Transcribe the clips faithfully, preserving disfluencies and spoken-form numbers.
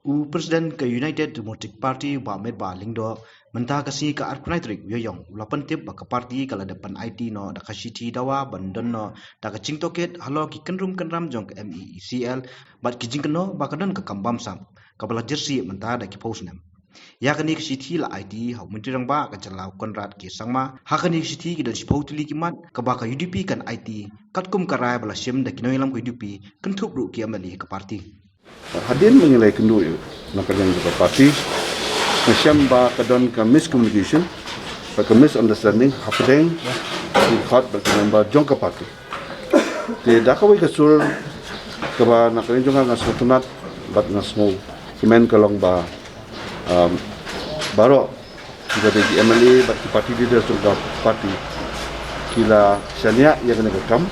U President ka United Democratic Party, Bah Metbah Lyngdoh, mynta ka sngi ka arphew tarik Ïaïong, u la pyntip ba ka party ka la dep pynaiti noh da ka shithi dawa ban don noh da ka jingtohkit halor ki kynrum kynram jong ka M E E C L, bad ki jingkynnoh ba ka don ka kam bamsap kaba la jyrsieh mynta da ki phew snem. Ïa kane ka shithi la aiti ha u Myntri Rangbah ka jylla, Conrad K Sangma. Ha kane ka shithi ki don shiphew tylli ki mat kaba ka U D P kan aiti, katkum ka rai ba la shim da ki nongïalam ka U D P, kynthup ruh ki M L A ka party. Hadien ba ngi la ïakynduh ïa u na ka liang jong ka party, nga shem ba ka don ka miscommunication bad ka misunderstanding hapdeng ki khot bad ki member jong ka party. Te da kawei ka sur kaba na ka liang jong nga nga sngewtynnat bad nga sngewkmen ka long ba, um, baroh kiba dei ki M L A bad ki party leaders jong ka party ki la shaniah ïa kane ka kam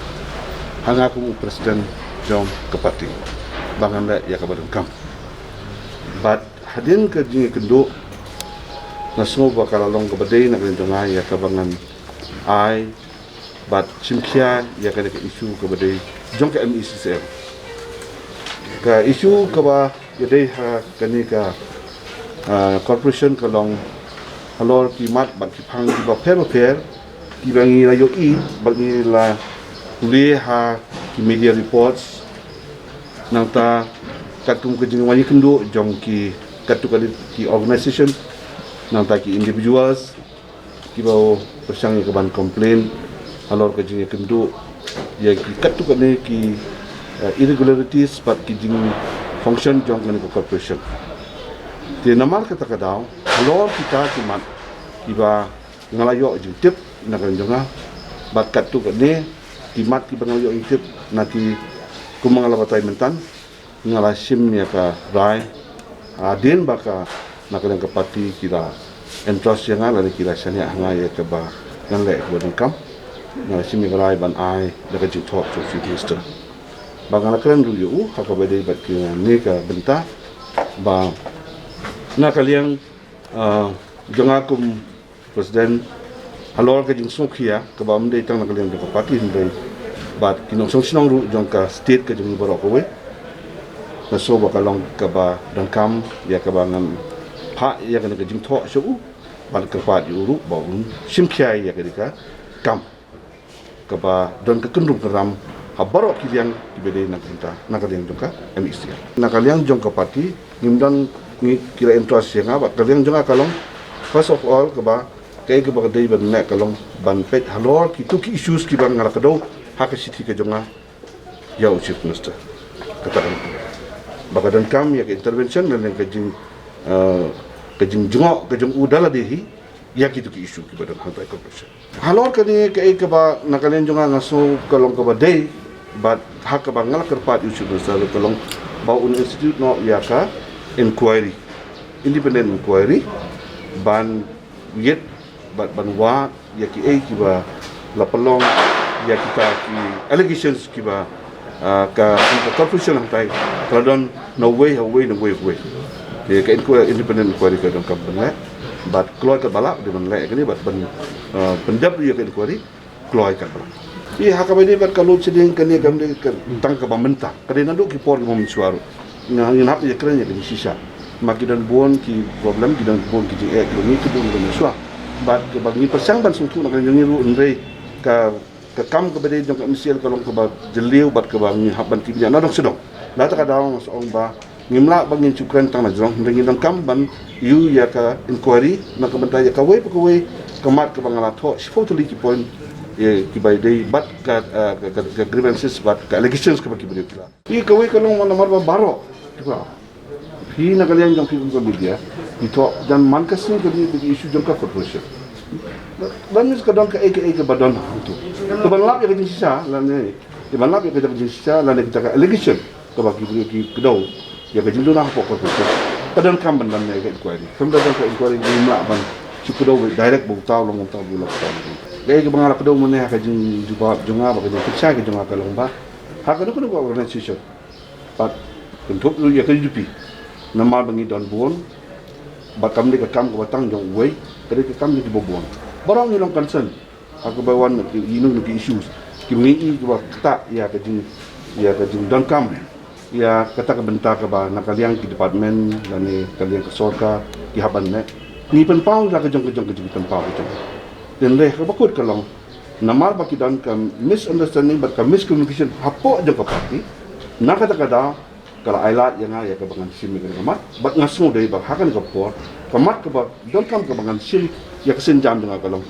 ha nga kum u president jong ka party ba ngan leh ïa kaba donkam. Bad hadien ka jingïakynduh, nga sngew ba ka la long kaba dei na ka liang jong nga ïa kaba ngan ai bad shim khia ïa kane ka issue kaba dei jong ka M E C C L. Ka issue kaba ïadei ha kane ka, ah, corporation ka long halor ki mat bad ki phang kiba pher bapher kiba ngi la ïohi bad ngi la pule ha ki media reports. Nangta katkum ka jingwan ïakynduh jong ki katto katne ki organisation, nangta ki individuals kiba pyrshang ïa ka ban complain halor ka jingïakynduh ïa ki katto katne ki, eh, irregularities bad ki jingfunction jong kane ka corporation. Te namar kata ka daw halor kita ki mat kiba nga la ïoh jingtip na ka liang jong nga bad katto katne ki mat kiba nga la ïoh jingtip na ki, kumba nga la batai mynta, nga la shim ïa ka rai, ah, hadien ba ka na ka liang ka party ki la entrust ïa nga lane ki la shaniah ha nga ïa kaba ngan leh kaba donkam. Nga la shim ïa ka rai ban ai da ka jingthoh jong u Chief Minister. Ba nga la kren ruh ïa u ha kaba dei bad kane ka bynta ba na ka liang, ah, jong nga kum President, halor ka jingsngewkhia kaba ym dei tang na ka liang jong ka party hynrei bad ki nongshong shnong ruh jong ka state ka jong ngi baroh kawei, nga sngew ba ka long kaba donkam ïa kaba ngan phah ïa kane ka jingthoh sha u ban kyrpad ïa u ruh ba un shim khia ïa kane ka kam kaba don ka kynrum kynram ha baroh ki liang kiba dei na ka bynta na ka liang jong ka M E C L. Na ka liang jong ka party ngim don, ngi, ki la entrust ïa nga bad ka liang jong nga ka long first of all kaba kaei kaba ka dei ban leh ka long ban peit halor kito ki issues kiba nga la kdew ha ka shithi ka jong nga ïa u Chief Minister. Kata ka long ba ka donkam ïa ka intervention lane ka jing, eh, ka jingjngoh ka jong u da lade hi ïa kito ki issue kiba don hangtai corporation. Halor kane kaei kaba na ka liang jong nga nga sngew ka long kaba dei bad ha kaba nga la kyrpad ïa u Chief Minister ka long ba un institute noh ïa ka inquiry, independent inquiry ban ïit bad ban wad ïa kiei kiba la pynlong ïa kita ki allegations kiba, ah, ka, ka corporation hangtai ka la don na uwei ha uwei na uwei ha uwei. Te ka inquiry, independent inquiry ka donkam ban leh bad kloi katba lah dei ban leh kane bad ban, ah, pyndep ïa ka inquiry kloi katba lah. Te ha kaba ïadei bad ka load shedding kane kam dei ka tang kaba mynta, ka dei naduh ki por kiba mynshuwa ruh. Nga, ngin hap ïa kren ïa ka jingshisha. Ma ki don bun ki problem, ki don bun ki jingeh kiba ngi, ki bun kiba mynshuwa. Bad kaba ngi pyrshang ban sngewthuh na ka liang jong ngi ruh hynrei ka ka kam kaba dei jong ka M C L ka long kaba jylliew bad kaba ngi hap ban tip ïa na dong sha dong. Na kata ka daw nga sa ong ba ngim lah ba ngin shu kren tang na jrong hynrei ngi donkam ban ïoh ïa ka inquiry na ka bynta ïa kawei pa kawei ka mat kaba nga la thoh shiphew tylli ki point, eh, kiba dei bad ka, eh, ka, ka, ka grievances bad ka allegations kaba kiba dei ki la. Ïa kawei ka long namar ba baroh kiba Phi na ka liang jong phi kum ka media, phi thoh jan man ka sngi ka dei ka issue jong ka corporation. Ban mih ka don kaei kaei kaba don hangto. Ka ban lap ïa ka jingshisha lane, ka ban lap ïa ka jingshisha lane kita ka allegation kaba ki briew ki kdew ïa ka jingduna hapoh corporation. Ka donkam ban don ïa ka inquiry. Kam da don ka inquiry ngim lah ban shu kdew direct ba uta u long, uta u long, uta u long. Kaei kaba nga la kdew mynne ha ka jingjubab jong nga bad ka jingpynshai ka jong nga ka long ba ha kano kano ka organisation. Bad kynthup ruh ïa ka U D P. Namar ba ngi don bun bad kam dei ka kam kaba tang jong uwei, ka dei ka kam jong kiba bun. Baroh ngi long concern ha kaba wan na ki, ïa kino kino ki issues kiba ngi i kiba ktah ïa ka jing, ïa ka jingdonkam Ïa kata ka bynta kaba na ka liang ki department lane ka liang ka sorkar ki hap ban leh, ngi pynpaw la ka jong ka jong ka jong ki pynpaw ka jong. Hynrei kaba kut ka long, namar ba ki don ka misunderstanding bad ka miscommunication hapoh jong ka party, na kata ka daw ka la ai lad ïa nga ïa kaba ngan shim ïa ka mat, bad nga sngew dei ba ha kane ka por ka mat kaba donkam kaba ngan shim ïa ka sienjam jong nga ka long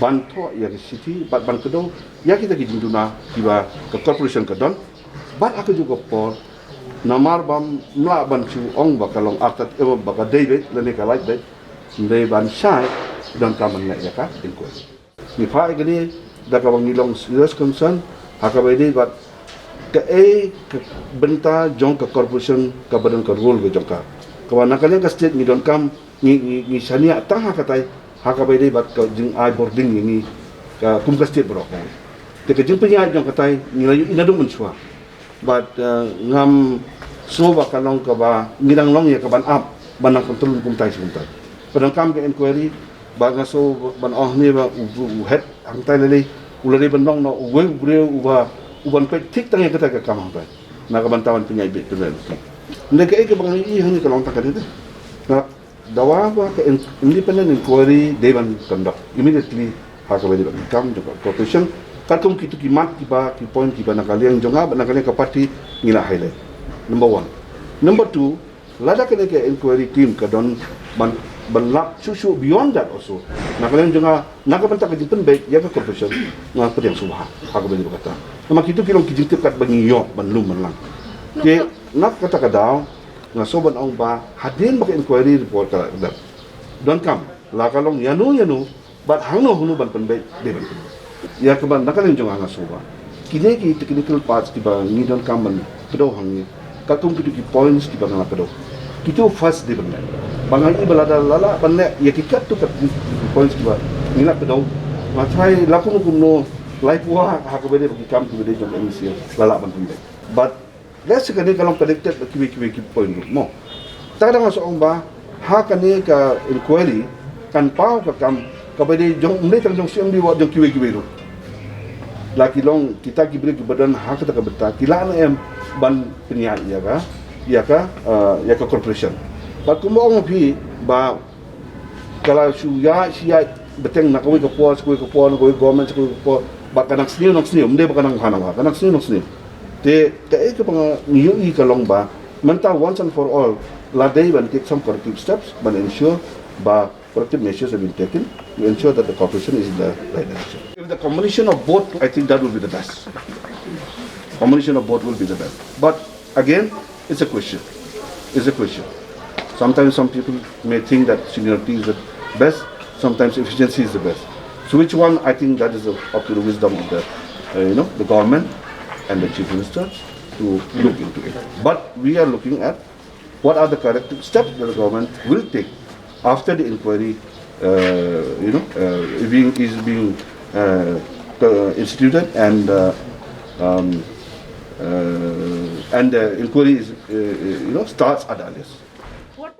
ban thoh ïa ka shithi bad ban kdew ïa kita ki jingduna kiba ka corporation ka don. Bad ha kajuh ka por, namar bam lah ban shu ong ba ka long artat, eh, ba ka dei beit lane ka lait beit, hynrei ban shai donkam ban leh ïa ka inquiry. Ngi phah ïa kane da kaba ngi long serious concern ha kaba ïadei bad kaei ka bynta jong ka corporation kaba don ka role ka jong ka, kaba na ka liang ka state ngi donkam, ngi, ngi, ngi shaniah tang ha katai ha kaba ïadei bad ka jingai bording ïa ngi ka kum ka state baroh. Te ka jingpynïaid jong katai ngi la ïohi naduh mynshuwa. Bad, eh, ngam sngew ba ka long kaba ngi dang long ïa ka ban ap ban nang control kumtai shi kumtai. Ka donkam ka inquiry, ba nga sngew ban ong hangne ba u, u head hangtai lei u la dei ban long noh uwei u briew uba, u ban peit thik tang ïa kata ka kam hangtai na ka bynta ban pynïaid beit pynïaid. Hynrei kaei kaba nga ïohi hangne ka long tang kane te. Na dawa ba ka in-, independent inquiry dei ban conduct immediately ha kaba ïadei bad ka kam jong ka corporation. Katkum kitu ki mat kiba, ki point kiba na ka liang jong nga bad na ka liang ka party ngi la highlight. Number one. Number two, lada kane ka inquiry team ka don ban, ban lap shuh shuh beyond that also, na ka liang jong nga, na ka bynta ka jingpynbeit ïa ka corporation, nga pdiang sngewbha ha kaba ïadei bad kata. Namar kitu ki long ki jingtip katba ngi ïoh ban lum ban lang. Te na kata ka daw nga sngew ban ong ba hadien ba ka inquiry report ka la dep, donkam la ka long ïano ïano bad hangno hangno ban pynbeit, dei ban pynbeit. Ïa kaba na ka liang jong nga nga sngew ba kine ki technical parts kiba ngi donkam ban kdew hangne, katkum kitu ki points kiba nga la kdew, kitu first dei ban leh. Ba nga ïohi ba lada la lah ban leh ïa ki katto katne ki points kiba ngi la kdew, nga tharai la kumno kumno, lai phew ha kaba ïadei bad ki kam kiba dei jong M C L la lah ban pynbeit. But lehse kane ka long connected bad kiwei kiwei ki point ruh mo. Te ka dang nga sngew ong ba ha kane ka inquiry kan paw ka kam kaba dei jong, ym dei tang jong C M D, wat jong kiwei kiwei ruh. La ki long kita ki briew kiba don ha kata ka bynta ki lah ne em ban pynïaid ïa ka, ïa ka, eh, ïa ka corporation. Bad kumba ong phi ba ka la shu ïaid shu ïaid bteng na kawei ka por sha kawei ka por, na kawei government sha kawei ka por, bad ka nang sniew nang sniew, ym dei ba ka nang bha nang bha, ka nang sniew nang sniew. Te kaei kaba ngi ïohi ka long ba mynta once and for all la dei ban take some corrective steps ban ensure ba corrective measures have been taken to ensure that the corporation is in the right direction. If the combination of both, I think that will be the best. Combination of both will be the best. But again, it's a question. It's a question. Sometimes some people may think that seniority is the best, sometimes efficiency is the best. So which one? I think that is up to the wisdom of the, uh, you know, the government and the chief minister to look into it. But we are looking at what are the corrective steps that the government will take after the inquiry, uh, you know, uh, being, is being, uh, uh, instituted and, uh, um, uh, and the inquiry is, uh, uh, you know, starts at the earliest.